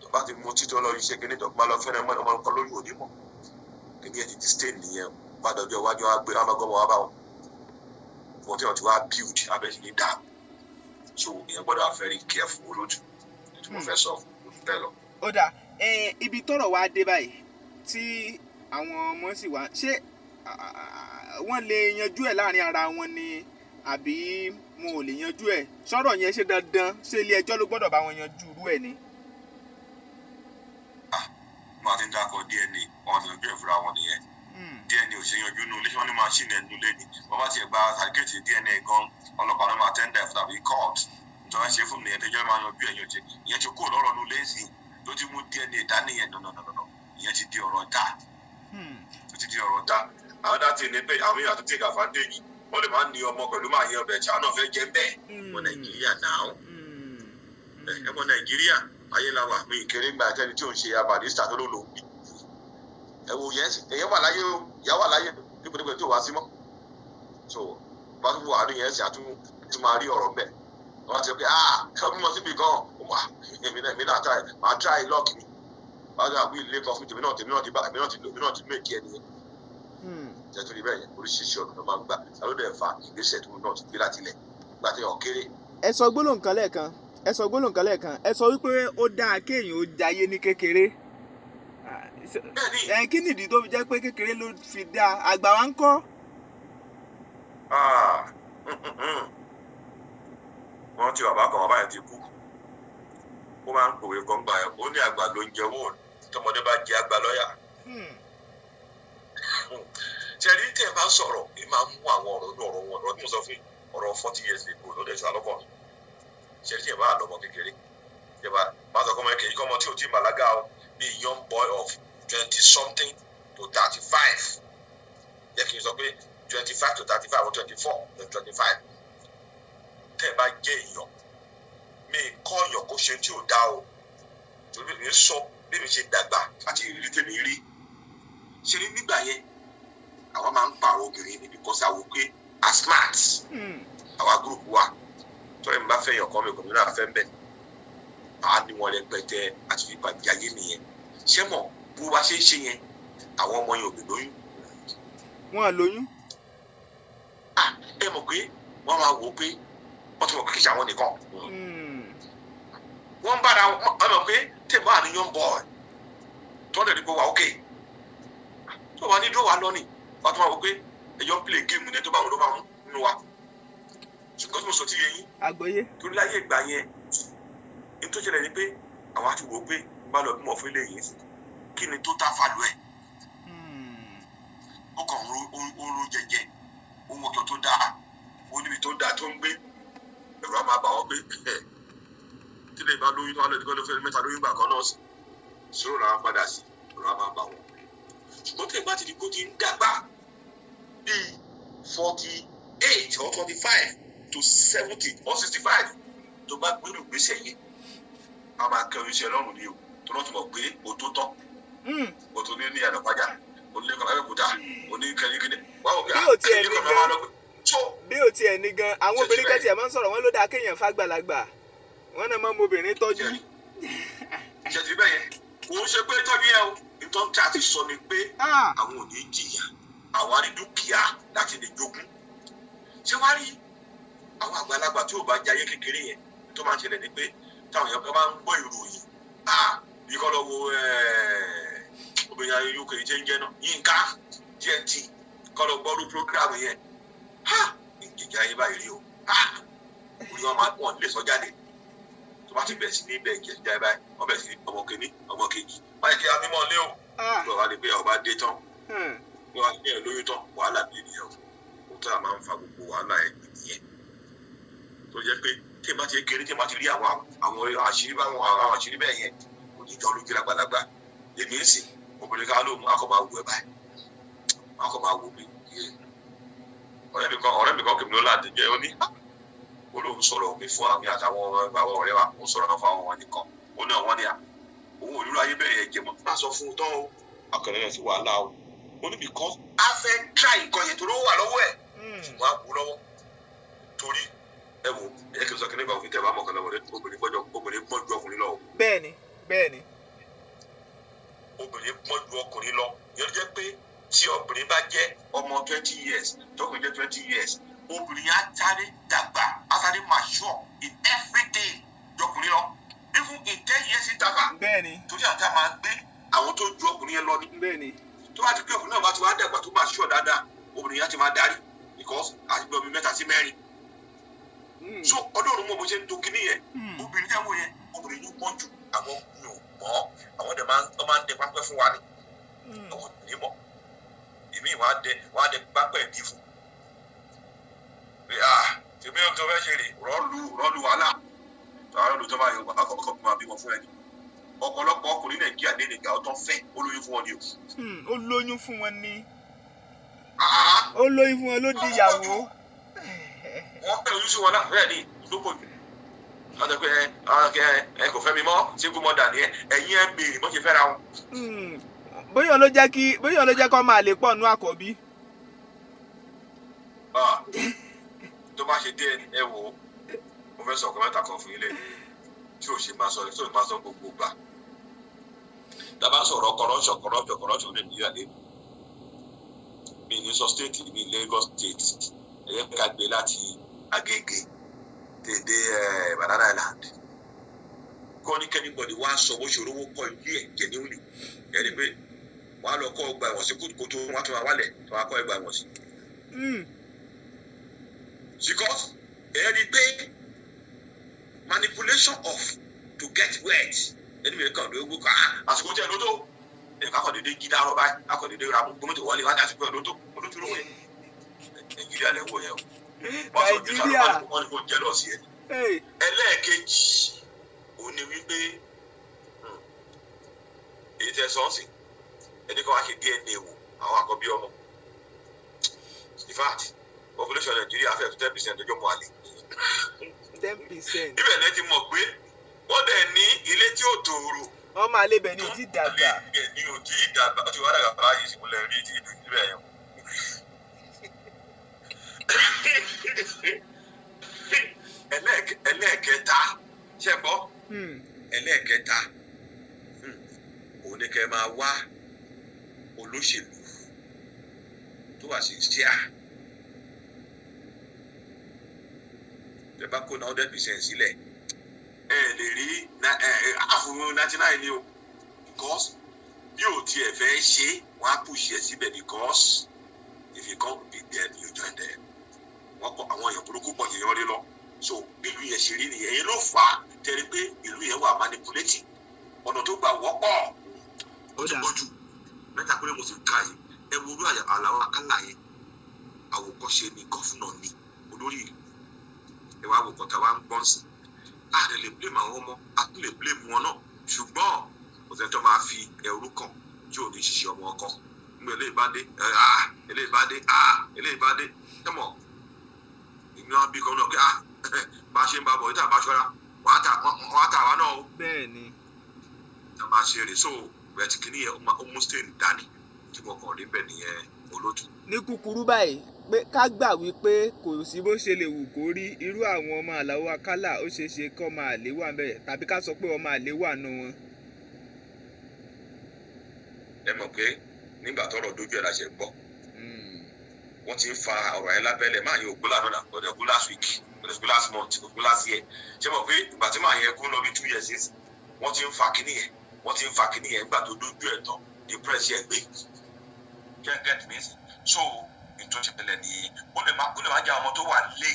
Tó bá ti mú títọ́ lọ iṣẹ́ kí ní tó bá lọ fẹ́ràn ọmọ ọmọ kan lórí onímọ̀ kí ní ẹ ti di stain nìyẹn. Bá dọjọ́ iwájú, wa gbé amágọ́mọ wa bá wọn wọ́n tí wọ́n ti wá build abẹ́sí ní dáa. So ìyẹn gbọ́dọ̀ wà very careful, olójú tí mo fẹ́ sọ bẹ́ẹ̀ lọ. Ó dà, ibi tọ́rọ̀ wá dé báyìí tí àwọn ọmọ sì wá, ṣé wọ́n lè yanjú ẹ̀ láàrin ara wọn ni, àbí wọn ò lè yanjú ẹ̀? Sọ̀rọ̀ yẹn, ṣe dandan, ṣé ilé ẹjọ́ ló gbọ́dọ̀ bá wọn yanjú irú ẹ̀ ni? Máa ti ń dákọ̀ DNA, wọn ti yanjú ẹ̀ fúnra wọn nìyẹn. DNA ò ṣe yanjú nù ilé, wọn ní machine ẹ̀ nù lé ni. Wọ́n bá tiẹ̀ gba certificate DNA gan, ọlọ́pàá ló máa tender fún tàbí court. Nítorí wọ́n ṣe fún nìyẹn, tẹ́jọ́ máa yanjú ẹ̀ yanjú ìyẹn ti kó lọ́rọ̀ nù lẹ́sìn tó ti mú DNA dání yẹn. Nọ̀nọ̀nọ̀nọ̀, ìyẹn ti di ọ̀rọ̀ dá, tó ti di ọ̀rọ̀ dá. Àwọn dá ti ní pé àwọn èèyàn tó take advantage, wọ́n lè máa ní ọmọ pẹ̀lú máa yẹ ọbẹ̀ tí àwọn náà fẹ́ jẹ bẹ́ẹ̀. Ọmọ Nàìjíríà náà, ọmọ Nàìjíríà ayé la wà mí kéré gba ẹtẹni tí ò ń ṣe abàdísítà tó ló lò ó bí. Ẹ wo yẹn, èyàn wà láyé o, ìyá wà láyé dípòdípò tí ò wá sí mọ́. So bá tún wà ní yẹn sì àtún tún máa rí ọ̀rọ̀ mbẹ́. Wọ́n ti sọ pé, ah, ṣé ọmọ síbi gan wà, èmi náà try, máa try luck mi. Wọ́n á gbé ilé kan fún tèmi náà, tèmi náà ti bá èmi náà ti lò, èmi náà ti make ẹ nìyẹn. Jẹ́ torí bẹ́ẹ̀ yẹn, oríṣiríṣi ọ̀nà ló máa ń gbà ló dẹ̀ fa ìgbésẹ̀ tó náà ti gbé láti ilẹ̀ nígbà tí yàn kéré. Ẹ sọ gbólóhùn kan lẹ́ẹ̀kan, ẹ sọ gbólóhùn kan lẹ́ẹ̀kan, ẹ sọ wípé ó dáa kéèyàn ó jayé ní kékeré. Bẹ́ẹ̀ni. Ẹ kí nìdí tó fi jẹ́ pé kékeré ló fi dáa? Àgbà wa ń kọ́? Ah, wọ́n ti bàbá kan, bàbá yẹn ti kú. Ó máa ń pòwe kan gbà yẹn, ó ní àgbà ló ń jẹ owó, tọmọdé bá jẹ àgbà lọ́yà. Ṣẹ̀rí tẹ̀ bá sọ̀rọ̀, ẹ máa mú àwọn ọ̀rọ̀ ní ọ̀rọ̀ wọn, ọ̀rọ̀ tí mo sọ fún yín, ọ̀rọ̀ 40 years ago ló dẹ̀ sọ alọ́kàn mi. Ṣẹ̀rí tẹ̀ bá lọ́mọ kékeré, tẹ̀ bá máa sọ kọ́mọ kékeré, kọ́mọ tí ò tí ì bàlágà o, bí young boy of 20 something to 35, jẹ́ kí n sọ pé 25 to 35 or 24 to 25, tẹ́ ẹ bá jẹ́ èèyàn mi kọ́ èèyàn kó ṣe tí ò dá o, torí mi sọ bí mi ṣe dàgbà àti ìrírí tèmi rí. Ṣe ní nígbà yẹn, àwa máa ń pààrọ̀ obìnrin ní because àwò pé a smart. Àwa group wa, tọ́lẹ̀ mi bá fẹ́ yàn kan, mi kò ní náà fẹ́ ń bẹ̀, àá ní wọn rẹpẹtẹ àti fi bàjẹ́ ayé nìyẹn. Ṣé mọ̀ bó wá ṣe ń ṣe yẹn, àwọn ọmọ yẹn ò lè lóyún. Wọn lóyún. Ah, ẹ mọ̀ pé wọ́n máa wò ó pé wọ́n ti mọ̀ pé kì í ṣe àwọn nìkan. Wọ́n bára ẹ mọ̀ pé tẹ̀ bá ní young boy tọ́lẹ̀ ní pé wà ókè tó wà ní dúró wà lọ́nì, wọ́n tún máa wò pé ẹ̀yọ́ ń play game ní tó bá wọn ló máa mú nínú wa. Ṣùgbọ́n tí mo sọ ti yẹ yín? Àgbọ́yé. Torí láyé ìgbà yẹn, ní tó ṣẹlẹ̀ ni pé àwọn á ti wò ó pé bá lọ bímọ fún ilé yìí, kí ni tó tá value ẹ̀? Ó kàn ń ro, ó ń ro jẹjẹ, ó wọṣọ tó dáa, ó níbi tó dáa tó ń gbé. Ẹ̀rọ á máa bà wọ́n pé tí lè bá lóyún tó wà lóyún tó fẹ́ mẹ́ta lóyún gbà kan náà sí sọ̀rọ̀ làwọn padà sí, ẹ̀rọ á máa bà wọ́n. Ṣùgbọ́n tí ìgbà tí kò ti ń dàgbà bíi 48 or 45 to 70 or 65, tó bá gbérù gbèsè yẹn, a máa kẹrin iṣẹ́ lọ́rùn ni o, tó lọ́ ti mọ̀ pé o tó tán. O tó ní ní ànàpájà, o ní kọ́ Abẹ́òkúta, o ní kẹ́yìnkẹ́yìn wà ó bí. Bí ò tiẹ̀ ní gan. Tó Bí ò tiẹ̀ ní gan, àwọn obìnrin kan tiẹ̀ máa ń sọ̀rọ̀, wọ́n ló dáa kéèyàn fàgbàlagbà, wọ́n náà máa ń mọ obìnrin tọ́jú. Ṣètì bẹ́ẹ̀ yẹn, kò ń ṣe pé tọ́jú yẹn o. Nítorí tí a ti sọ ni pé àwọn ò ní jìyà, àwọn á ní dúkìá láti lè jogún. Ṣé wàá rí àwọn àgbàlagbà tí ò bá jayé kékeré yẹn, tó máa ń ṣẹlẹ̀ ni pé táwọn èèyàn kan máa ń gbọ́ ìròyìn, bí kọ́ lọ wo obìnrin ayé UK ṣe ń jẹ́ náà, Yínká TNT, kọ́ lọ gbọ́rú program yẹn. Ha, ìjìjà yín báyìí rí o. Ha, orí wọn máa wọn lè sọ jáde. Tó bá ti bẹ̀rẹ̀ sí ní bẹ́ẹ̀ jẹ́ jáde báyìí, wọ́n bẹ̀rẹ̀ sí ní ọmọ kìíní, ọmọ kejì báyìí, kí a mímọ́ lé o. Tó bá di pé ọba dé tán, bí wọ́n á ní ẹ̀ lóyún tán, wàhálà dé nìyẹn o. Ó tó a máa ń fa gbogbo wàhálà ẹ̀ nìyẹn, tó jẹ́ pé tí ẹ bá ti kéré, tí ẹ bá ti rí àwọn àṣírí báwọn, àwọn àṣírí bẹ́ẹ̀ yẹn, kò ní jọ lójú lágbàlagbà. Èmi ń sìn, obìnrin ká ló mú akọ máa wù ẹ báyìí, akọ máa wù mí yé. Ọ̀rẹ́ mi kan kìmí ló láti jẹ́, ó ní ó lóun sọ̀rọ̀ mi fún àmì àtàwọn àwọn ọ̀rẹ́ wa, ó sọ̀rọ̀ fún àwọn nìkan, ó ní àwọn ní à òun ò rírọ ayé bẹ́ẹ̀ yẹn jẹ mọ́. Má sọ fún un tán o, akọ̀rẹ́ rẹ̀ sì wàhálà o. Ó ní because a fẹ́ try nǹkan yẹn torí ó wà lọ́wọ́ ẹ̀, ṣùgbọ́n a kú lọ́wọ́ torí ẹ wò ẹ, kí n sọ kí nígbà òfin tẹ bá mọ̀ kan lọ́wọ́, obìnrin gbọ́jọ, obìnrin gbọ́n ju ọkùnrin lọ o. bẹ́ẹ̀ni bẹ́ẹ̀ni Obìnrin gbọ́n ju ọkùnrin lọ. Yẹn ló jẹ́ pé tí obìnrin bá jẹ́ ọmọ 20 years, tọkùnrin jẹ́ 20 years, obìnrin á sáré dàgbà, á sáré mature in everything jọkùnrin lọ, even in 10 years interval. Torí àwọn tá a máa gbé àwọn tó ju ọkùnrin yẹn lọ ni. Tó bá ti pé ọkùnrin náà bá ti wá dàgbà, tó mature dáadáa, obìnrin yẹn á ti máa darí, because àti gbọ́ bí mẹ́ta sí mẹ́rin. So Ọlọ́run mọ̀ bó ṣe ń to kinní yẹn. Obìnrin tẹ́ wò yẹn, obìnrin ló pọ́n jù. Àwọn ọkùnrin ò mọ̀, àwọn dẹ̀ máa ń wọ́n máa ń dẹ pápẹ́ fún wa ni. Àwọn ò ní mọ̀. Èmi wọ́n á dẹ pápẹ́ ẹ̀bí fún pé ah, tèmi ò tó fẹ́ ṣe rè rọ́ọ̀lù rọ́ọ̀lù wàhálà rọ́ọ̀lù tó bá yọ wà kọ́kọ́ máa bímọ fún ẹni. Ọ̀pọ̀lọpọ̀ ọkùnrin Nàìjíríà lé nìgbà ọtọ́ fẹ́, ó lóyún fún wọn ni o. Ó lóyún fún wọn ní, ó lóyún fún wọn ló di ìyàwó. Wọ́n pẹ́ oyún sí wọn náà, bẹ́ẹ̀ ni ló pọ̀ jù. Wọ́n sọ pé ẹ ẹ kò fẹ́ mi mọ́, single mother ni ẹ. Ẹ̀yin ẹ béèrè bó ṣe fẹ́ra wọn. Bóyá ló jẹ́ kó máa lè pọ̀ nú àkọ́bí. Ah, tó bá ṣe dé, ẹ wò ó, mo fẹ́ sọ ọ̀kan mẹ́ta kan fún ilé tí ò ṣe máa sọ, tí ò máa sọ gbogbo gbà. Tá a bá sọ̀rọ̀ corruption, corruption, corruption ní Nàìjíríà lé mi, ní sọ state mi, Lagos State, ẹ̀yẹ́ ká gbé láti Agége tèdè Banana Island, kọ́ ní kí anybody wá sọ bó ṣe rówó kọ́ ilé ẹ̀ genuinely, ẹni pé wàá lọ kọ́ ọgbà ẹ̀wọ̀n sí kótó, wọn tún wá wálẹ̀ tó wá kọ́ ọgbà ẹ̀wọ̀n sí. Because ẹ rí i pé manipulation of to get wealth, ẹni mi kàn ló gbó ah, àsìkò tí ẹ lótó ẹ ká kàn dédé jí dárọ báyìí, ká kàn dédé ra gómìnà wọlé wá, àsìkò ẹ lótó olótó lówó yẹn. Nàìjíríà lẹ wọ yẹn o. Wọ́n sọ ju Nàìjíríà. sálọ, wọ́n ní kò jealous yẹn. Hey. Ẹlẹ́ẹ̀kejì òun ni wípé èyí tẹ sọ́ọ̀sì, ẹni kan wá ṣe DNA wò àwọn àkọ́bí ọmọ. In fact, population Nàìjíríà fẹ́ tó 10% ọjọ́ mọ́ àlè. 10%. Ibẹ̀ lẹ́ ti mọ̀ pé wọ́n dẹ̀ ní ilé tí ò tòrò. Ọmọ àlebẹ̀ ni ò tí dàgbà. Ibẹ̀ ni ò tí ì dàgbà, ó ti wá dàgbà báyìí, sì múlẹ̀ rí tí ìlú ibẹ̀ yẹn. Ẹlẹ́ẹ̀kẹta ṣe gbọ́. Ẹlẹ́ẹ̀kẹta, òun ni kẹ́ ẹ máa wá olóṣèlú tó wà sincere. Tẹ́ bá kó 100% sílẹ̀, ẹ lè rí àfihàn 99 ni o, because bí o tiẹ̀ fẹ́ ṣe, wọ́n á push ẹ síbẹ̀, because if you come be there, you join them. Wọ́n kọ àwọn èèyàn burúkú pọ̀ jẹ̀yàn rí lọ. So bí ìlú yẹn ṣe rí nìyẹn. Èyí ló fà á tẹ́rí pé ìlú yẹn wà manipulating, ọ̀nà tó gbà wọ́pọ̀, ó ti Ó dà. pọ̀ jù. Mẹ́ta péré mo sì ka yìí. Ẹ wo orú Àlàó Akálà yẹn, àwòkọ́ṣe ni, governor ni, olórí ìlú. Ẹ wá àwòkọ́ tá a wá ń gbọ́n sí. A lè lè blame àwọn ọmọ, a tún lè blame wọn náà, ṣùgbọ́n kò sẹ́ni tó máa fi ẹrú kàn tí ò ní ṣiṣẹ́ ọmọ ọkọ. Nígbà eléyìí bá dé, ẹ ah, eléyìí bá dé, ah, eléyìí bá dé, tẹ́mọ̀ ìyẹn á bí kan náà pé ah, bá a ṣe ń bá bọ̀ yìí, tá a bá ṣọ́ra, wàá tà wá náà o. Tá a máa ṣe rè so bẹ́ẹ̀ tí kìíní yẹn ó mú stain dání tí mo kàn rí bẹ́ẹ̀ nìyẹn, olótù. Ní kúkúrú báyìí, pé ká gbà wípé kò sí bó ṣe lè wù kó rí, irú àwọn ọmọ Àlàó Akálà, ó ṣeé ṣe kọ́ máa lè wà ńbẹ̀, tàbí ká sọ pé ọmọ àlè wà nù wọn. Ẹ mọ̀ pé nígbà tọ́rọ̀ dójú ẹ̀ la ṣe gbọ́. Wọ́n ti ń fa ọ̀rọ̀ yẹn lábẹ́lẹ̀. Máa yẹ òkú lánàá, ọ̀dẹ̀ kú last week, ọ̀dẹ̀ kú last month, òkú last year. Ṣé mọ̀ pé ìgbà tí màá yẹn kú lọ bí 2 years since, wọ́n ti ń fa kíní yẹn, wọ́n ti ń fa kíní yẹn. Nígbà tó dójú ẹ̀ tán, the press yẹn gbé. Ṣé get me? So ètò ìṣẹ̀lẹ̀ nìyẹn. Ó lè má jẹ́ àwọn ọmọ tó wà lé,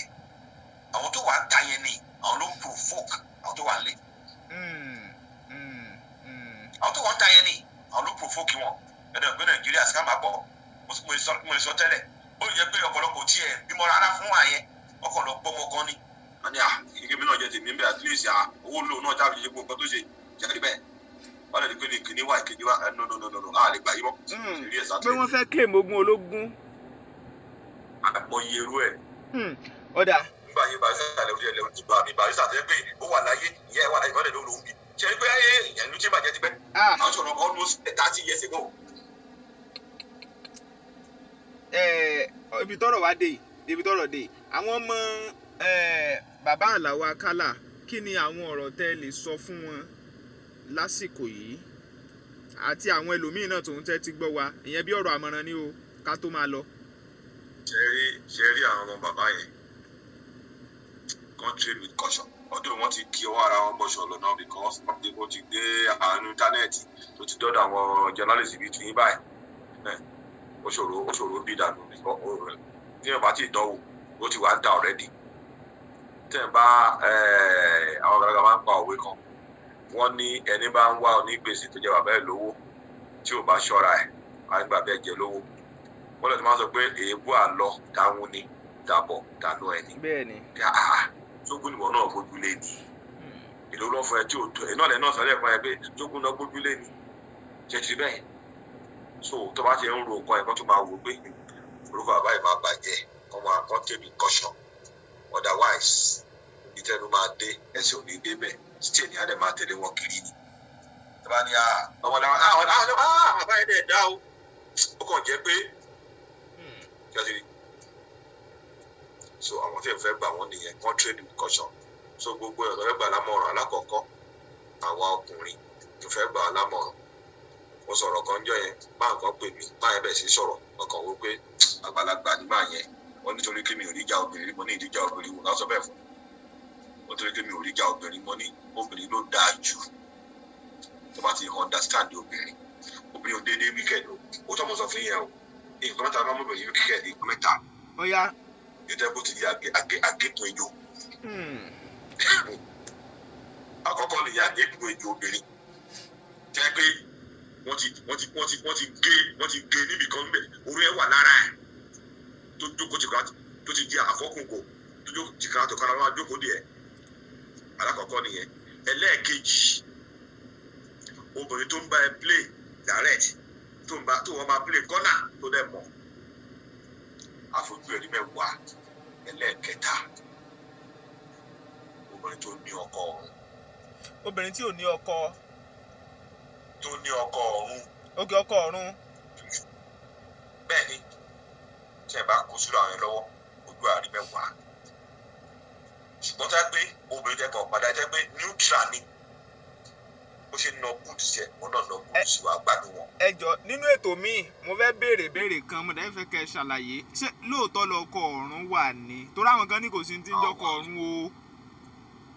àwọn tó wà ń ta yẹn ni àwọn ló ń provoke àwọn tó wà lé. Àwọn tó wà ń ta yẹn ni àwọn ló provoke wọn. Ẹ̀dọ̀ pé Nàìjíríà scam pọ̀. Mo sọ tẹ́lẹ̀, ó yẹ pé ọ̀pọ̀lọpọ̀ tiẹ̀ bímọ rárá fún wa yẹn, ọkọ̀ lọ gbọ́mọ kan ni. Wọ́n ní à ike mi náà jẹ́ tèmi ń bẹ̀, at least à owó lò náà jáde ṣe gbogbo nǹkan tó ṣe jẹ́rìí bẹ́ẹ̀. Wọ́n lè ní pé ní kìíní wá ìkejì wá. No, no, no, no, no, a lè gbà yí mọ́. Ṣèlérí ẹ̀ Pé wọ́n fẹ́ claim ogún ológun. Àmọye irú ẹ̀. Ọ̀dà. Nígbà yẹn, Barrister lẹ́wọ́n díẹ̀ lẹ́wọ́n ti bá mi. Barrister tó yẹ pé ó wà láyé, ìyá ẹ̀ wà láyé, ìbọ̀dẹ̀ ló lòún bí ṣe é pé ìyẹn ló ti bàjẹ́ ti pẹ́. Àwọn sọ̀rọ̀ almost 30 years ago. Ibi tọ́rọ̀ wá dé yìí, ibi tọ́rọ̀ dé yìí, àwọn ọmọ bàbá Àlàó Akálà, kí ni àwọn ọ̀rọ̀ tẹ́ ẹ lè sọ fún wọn lásìkò yìí àti àwọn ẹlòmíín náà tòun tẹ́ ti gbọ́ wa? Ìyẹn bí ọ̀rọ̀ àmọ̀ràn ni o, ká tó máa lọ. Ṣe rí àwọn ọmọ bàbá yẹn kan, tread with caution. Ọdún wọn ti kí ọwọ́ ara wọn bọ́ṣọ lọ́nà, because wọ́n ti dé àánú íńtánẹ́ẹ̀tì tó ti dọ́dọ̀ àwọn journalist bíi tiyín báyìí. Ó ṣòro bí ìdànù tí yóò bá ti dánwò, ó ti wà ń ta already. Tẹ́ ẹ̀ bá àwọn àgbàlagbà máa ń pa òwe kan, wọ́n ní ẹni bá ń wá onígbèsè tó jẹ́ bàbá ẹ̀ lówó, tí ò bá ṣọ́ra ẹ̀, á gbà bẹ́ẹ̀ jẹ lówó. Wọ́n lè ti máa sọ pé èébú àlọ dáhùn ni dàbọ̀ dànù ẹni. Bẹ́ẹ̀ ni. Tógún ìwọ náà gbójúlé ni, èlò lọ́ fún ẹ tí ò tó ẹ náà lẹ náà sọlẹ̀ fún ẹ pé tógún náà gbójúlé ni jẹ́tì bẹ́ẹ̀. So tó bá ti ń ro nǹkan ẹ̀kọ́, tó máa wò pé orúkọ bàbá yìí máa bàjẹ́, kọ́ máa kọ́ tèmi caution, otherwise ìtẹnu máa dé, ẹsẹ̀ ò ní dé bẹ́ẹ̀, still ní adé máa tẹ̀lé wọn kiri ni. Tó bá ní ọmọdé àwọn bàbá yẹn dẹ̀ dá o, ó kàn jẹ́ pé jẹ́tì. So àwọn tí ẹ fẹ́ gbà wọ́n nìyẹn, kàn tread with caution. So gbogbo ẹ̀ lọ́fẹ́ gbà lámọ̀ràn. Alákọ̀ọ́kọ́, àwa ọkùnrin tó fẹ́ gbà lámọ̀ràn, mo sọ̀rọ̀ kan jọ yẹn, máa nǹkan pè mí, máa yẹn bẹ̀ sí sọ̀rọ̀ ọkàn wo pé àgbàlagbà ní máa yẹn. Wọ́n nítorí kí mi ò rí ìjà obìnrin, mo ní ìdíjà obìnrin wò lásán bẹ́ẹ̀ fún wọ́n, torí kí mi ò rí ìjà obìnrin. Mo ní obìnrin ló dáa jù tó bá ti understand obìnrin. Obìnrin ò déédéé wicked o. Ó tọ́ mo sọ fún yẹn o, nǹkan mẹ́ta máa mú obìnrin wicked, nǹkan mẹ́ta. Ó yá. Yóò bó ti di àgékùn ejò. Àkọ́kọ́ nìyẹn, àgékùn ejò obìnrin jẹ́ pé wọ́n ti gé níbi kan níbẹ̀, orí ẹ̀ wà lára ẹ̀ tó jókòó tìkà, tó ti di àfọ́kùnkò, tó jókòó tìkà tó kára wá jókòó díẹ̀. Alákọ̀ọ́kọ́ nìyẹn. Ẹlẹ́ẹ̀kejì, obìnrin tó ń bá ẹ play direct, tó ń bá tó wọ́n máa play corner, tó dẹ̀ mọ̀ àfojú ẹ̀rí mẹ́wàá. Ẹlẹ́ẹ̀kẹta, obìnrin tó ní ọkọ ọ̀run. Obìnrin tí ò ní ọkọ. Tó ní ọkọ ọ̀run. Ókè, ọkọ ọ̀run. Bẹ́ẹ̀ ni, tí ẹ bá kó sílò àwọn yẹn lọ́wọ́, ojú àárín mẹ́wàá. Ṣùgbọ́n tá pé obìnrin tẹ́ kàn padà jẹ́ pé neutral ni, bó ṣe na good sí ẹ, wọn náà na good sí wa, gbádùn wọn. Ẹ jọ, nínú ètò míì, mo fẹ́ béèrè béèrè kan, mo dẹ̀ fẹ́ kẹ́ ẹ ṣàlàyé. Ṣé lóòótọ́ lọkọ ọ̀run wà ní? Torí àwọn kan ní kò sí ti ń jọkọ ọ̀run o.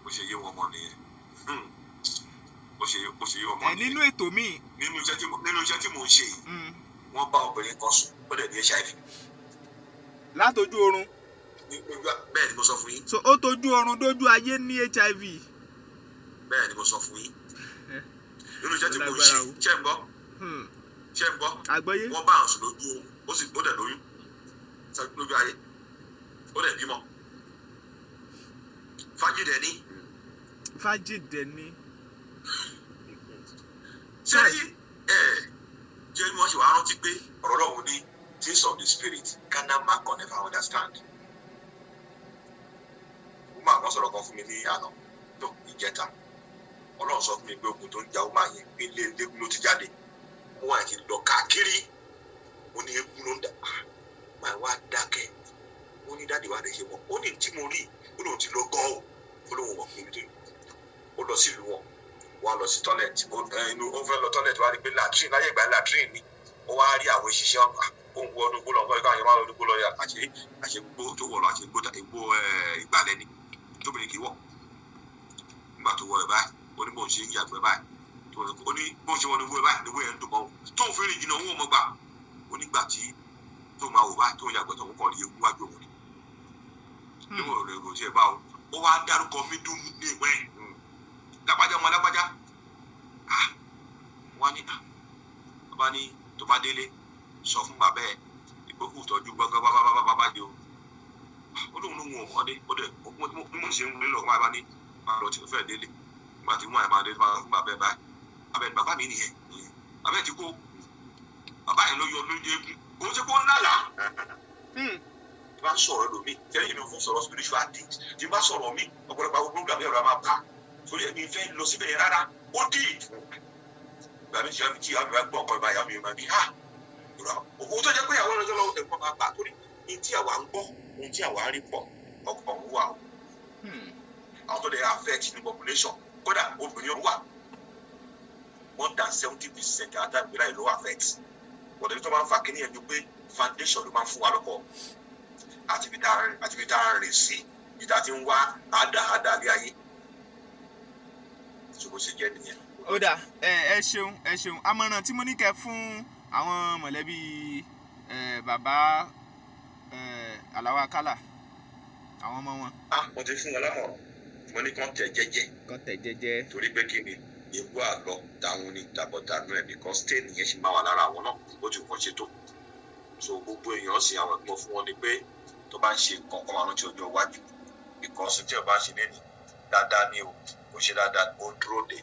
Bó ṣe yé wọn mọ nìyẹn. Bó ṣe yé wọn mọ Ẹ nìyẹn. nínú ètò míì. Nínú iṣẹ́ tí mò ń ṣe yìí, wọ́n bá obìnrin kan sùn, ó dẹ̀ ní HIV. Látọjú oorun? Ní ojú. Bẹ́ẹ̀ ni mo sọ fún yín. So ó tójú oorun dójú ayé ní HIV. Bẹ́ẹ̀ ni mo sọ fún yín. Nínú iṣẹ́ tí mò ń ṣe. Lágbára o. Ṣé ń gbọ́? Ṣé ń gbọ́? Àgbọ́yé. Wọ́n bá àwọn sùn lójú oorun, ó dẹ̀ lóyún lójú ayé, ó dẹ̀ bímọ fájídẹ̀ ní. Fájìdẹ̀ ni. Ṣé ẹ jẹ́ ní wọ́n ṣe wàá rántí pé ọ̀rọ̀ Ọlọ́run ní things of the spirit carnal man can never understand. Woman kan sọ̀rọ̀ kan fún mi ní àná tó ìjẹta. Ọlọ́run sọ fún mi pé ogun tó ń ja woman yẹn, pé ilé eégún ló ti jáde. Wọ́n àti lọ káàkiri, ó ní eégún ló ń dà. Máa wá dákẹ́. Ó ní daddy wa lè ṣe wọ́n. Ó ní tí mo rí, ó lóun ti lọ gan o. Ó lóun wọ̀ pé ó lọ sílùú wọn, wọ́n á lọ sí toilet, inú ó fẹ́ lọ toilet, wá rí pé latrine láyé ìgbà, latrine ni. Ó wá rí àwọn ìṣiṣẹ́ ọ̀gá, ó ń wọnú igbó lọ, nǹkan káwọn yẹn máa lọ igbó lọ yà àṣẹ igbó tó wọ̀ lọ, àṣẹ igbó ìgbàlẹ̀ ni tóbìnrin kì í wọ̀. Nígbà tó wọ ẹ̀ báyìí, ó ní bóun ṣe ń yàgbẹ́ báyìí, ó ní bóun ṣe wọnú igbó ẹ̀ báyìí, nígbó yẹn ń dùn mọ́ òun, tóun fi rìn jìnnà, òun ò mọ̀ gbà. Ó nígbà tí tó máa wò báyìí, tó ń yàgbẹ́ tó ń kàn rí ewu wájú òun ni. Níwọ̀n rẹ̀ kò tiẹ̀ bá òun, ó wá dárúkọ middle name ẹ̀, lágbájá, ọmọ lágbájá. Ah, wọ́n ní, ah, bàbá ní tó bá délé, sọ fún bàbá ẹ̀ ìgbókù tọ́jú gbọ́ngàn bá bá bá bá dé o. Ó lóun lóun ò mọ́dé. Ó dẹ̀ bí mo ṣe ń wọlé lọ, wọ́n bá ní máa lọ tí ó fẹ́ délé. Nígbà tí wọ́n máa dé, máa fún bàbá ẹ̀ báyìí, bàbá ẹ̀, bàbá mi nìyẹn, bàbá ẹ̀ ti kó, bàbá yẹn ló yọ lójú eégún, kò ń ṣe kó ń lálàá. Tí bá ń sọ̀rọ̀ lómi tẹ́lẹ̀, mi ò fún sọ̀rọ̀ spiritual things. Tí bá sọ̀rọ̀ mi, ọ̀pọ̀lọpọ̀ àwọn program yẹn rẹ̀ máa bá torí ẹ̀mí fẹ́ lọ síbẹ̀ yẹn rárá. Ó dì ìgbà mi tí ìyá mi bá gbọ́ ọkọ̀ ìbáyà mi máa ní ha òun tó jẹ́ pé àwọn ọlọ́jọ́ lọ́wọ́ ẹ̀kọ́ máa bà, torí ní tí àwa ń gbọ́, ohun tí àwa ń rí pọ̀ ọkọ̀ wà o. Àwọn tó lè affect ní population, kódà obìnrin wà, more than 70% àtàgbé láì ló affect. Wọ́n tó máa ń fa kíní ẹ̀ ní pé foundation ló máa ń fún wa lọ́kọ̀ àti ibi tá a rìn sí, ibi tá a ti ń wá àdáhàdá lé ayé tí mo ṣe jẹ́ nìyẹn. Ó dà, ẹ ṣeun, ẹ ṣeun. Àmọ̀ràn tí mo ní kẹ́ fún àwọn mọ̀lẹ́bí bàbá Àlàó Akálà, àwọn ọmọ wọn. Ah, mo ti fún wọn lámọ̀ràn, mo ní kàn tẹ̀ jẹ́jẹ́. Kàn tẹ̀ jẹ́jẹ́. Torí pé kí ni ikú àlọ́ táwọn ní tàbọ̀tànú ẹ̀, because stain yẹn ṣì máa wà lára àwọn náà, ó ti kàn ṣe tó. So gbogbo èèyàn sì, àwọn ẹ̀gbọ́n fún wọn ni pé tó bá ń ṣe nǹkan kan, máa rántí ọjọ́ iwájú, because tí o bá ṣe lẹ́nu dáadáa ni o kò ṣe dáadáa, ó dúró de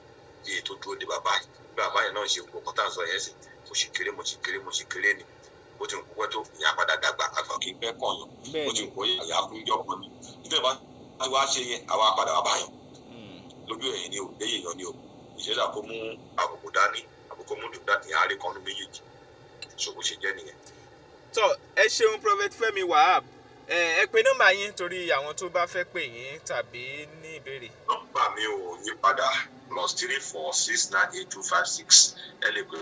iye tó dúró de bàbá yìí. Bí bàbá yẹn náà ṣe gbogbo nǹkan tá à ń sọ yẹn sì, mo sì kéré, mo sì kéré, mo sì kéré ni. Bó ti ń kú pẹ́ tó, ìyá padà dàgbà, àgbà kì í pẹ́ kàn yàn. Bó ti ń kó ìyá kúnjọ́ kan ni nítorí bá ti wá ṣe yẹn, àwa padà wà báyìí lójú ẹ̀yìn ni o, lẹ́yìn èèyàn ni o, ìṣẹ́jà kó mú àbùkù dání, àbùkù mú dùn dání, àárẹ̀ kan ní méjèèjì. So bó ṣe jẹ́ nìyẹn. Tọ, ẹ ṣeun, Prophet Fẹ́mi Wahab. Ẹ pe nọ́mbà yín torí àwọn tó bá fẹ́ pè yín tàbí ní ìbéèrè. Nọ́mbà mi ò yí padà, +34698256. Ẹ lè pè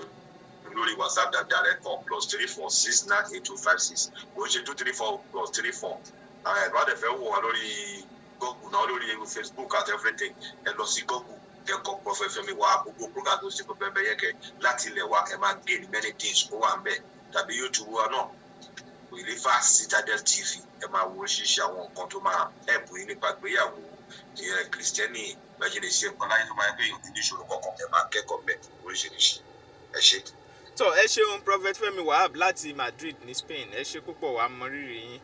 lórí WhatsApp direct call, +34698256. Kò ń ṣe 234, +34. Àwọn ẹ̀rọ àdẹ̀fẹ́ wò wá lórí Google náà, lórí Facebook àti everything. Ẹ lọ sí Google, kẹ́kọ̀ọ́ Prophet Fẹ́mi Wahab, gbogbo program tó ṣe pé bẹ́ẹ̀ yẹ kẹ́ láti ilẹ̀ wa, ẹ máa gain many things, ó wà ń bẹ̀. Tàbí YouTube wa náà, Relifa Citadel TV, ẹ máa wo oríṣiríṣi àwọn nǹkan tó máa help yín nípa ìgbéyàwó ìyẹn Kìrìsìtẹ́nì, bẹ́ẹ̀ ṣe lè ṣe nǹkan láyé tó máa ń gbé èèyàn ní ìṣòro kọ̀ọ̀kan. Ẹ máa kẹ́kọ̀ọ́ bẹ́ẹ̀ oríṣiríṣi. Ẹ ṣé. Tọ, ẹ ṣeun, Prophet Fẹ́mi Wahab láti Madrid ní Spain. Ẹ ṣe púpọ̀, wàá mọ rírì yín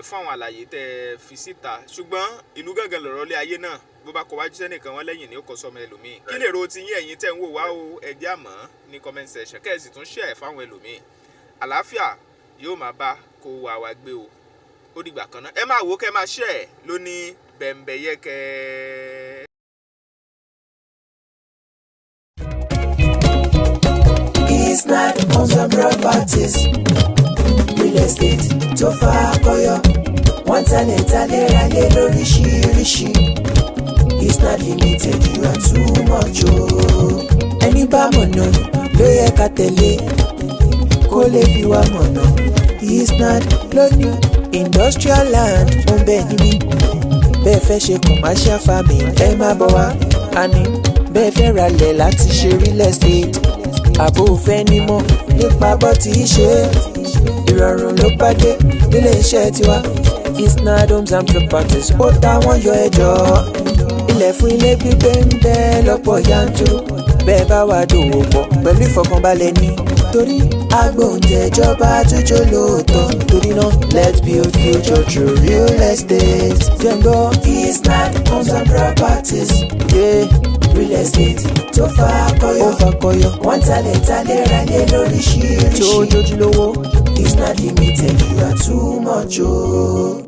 fún àwọn àlàyé tẹ ẹ fi síta. Ṣùgbọ́n ìlú gángan lọ̀rọ̀ lé ayé náà, bó bá kọ wájú sẹ́nìkan, wọn lẹ́yìn ní ó kọ sọmọ ẹlòmíì. Kí lè ro ti yín, ẹ̀yin tẹ́ ń wò wá o? Ẹ jẹ́ àmọ́ ní comment section, kẹ́ ẹ sì tún share fáwọn ẹlòmíì. Àlàáfíà yóò máa bá kó wa wá gbé o. Ó dìgbà kan náà, ẹ máa wò ó, kẹ́ ẹ máa share lóní bẹ̀m̀bẹ̀yẹkẹ́. Isnad Homes and Properties, real estate tó fakọyọ. Wọ́n talẹ̀ talẹ̀ ralẹ̀ lóríṣiríṣi. Isnad Limited, you are too much o. Ẹni bá mọ̀nà ló yẹ ká tẹ̀lé, kó lè fi wá mọ̀nà. Isnad lóní industrial land ń bẹ níbí. Bẹ́ẹ̀ fẹ́ ṣe commercial farming, ẹ má bọ̀ wá. Àní bẹ́ẹ̀ fẹ́ ralẹ̀ láti ṣe real estate, àbò fẹ́ nímọ̀ nípa bó ti ṣe é, ìrọ̀rùn ló bá dé nílé iṣẹ́ tiwa. Isnad Homes and Properties, ó táwọn yọ ẹjọ́. Ilẹ̀ fún ilé gbígbé ń bẹ lọ́pọ̀ yanturu. Bẹ́ẹ̀ bá wà dòwò pọ̀ pẹ̀lú ìfọkànbalẹ̀ ní, torí agbóǹtẹ̀jọba tó jó lóòótọ́. Torí náà, let's build future through real estate. Jẹ́ngbọ́ Isnad Homes and Properties, yeah. Real estate tó fakọyọ, ó fakọyọ. Wọ́n talẹ̀ talẹ̀ ralẹ̀ lóríṣiríṣi tó jójúlówó. Isnad Limited, you are too much o. Oh.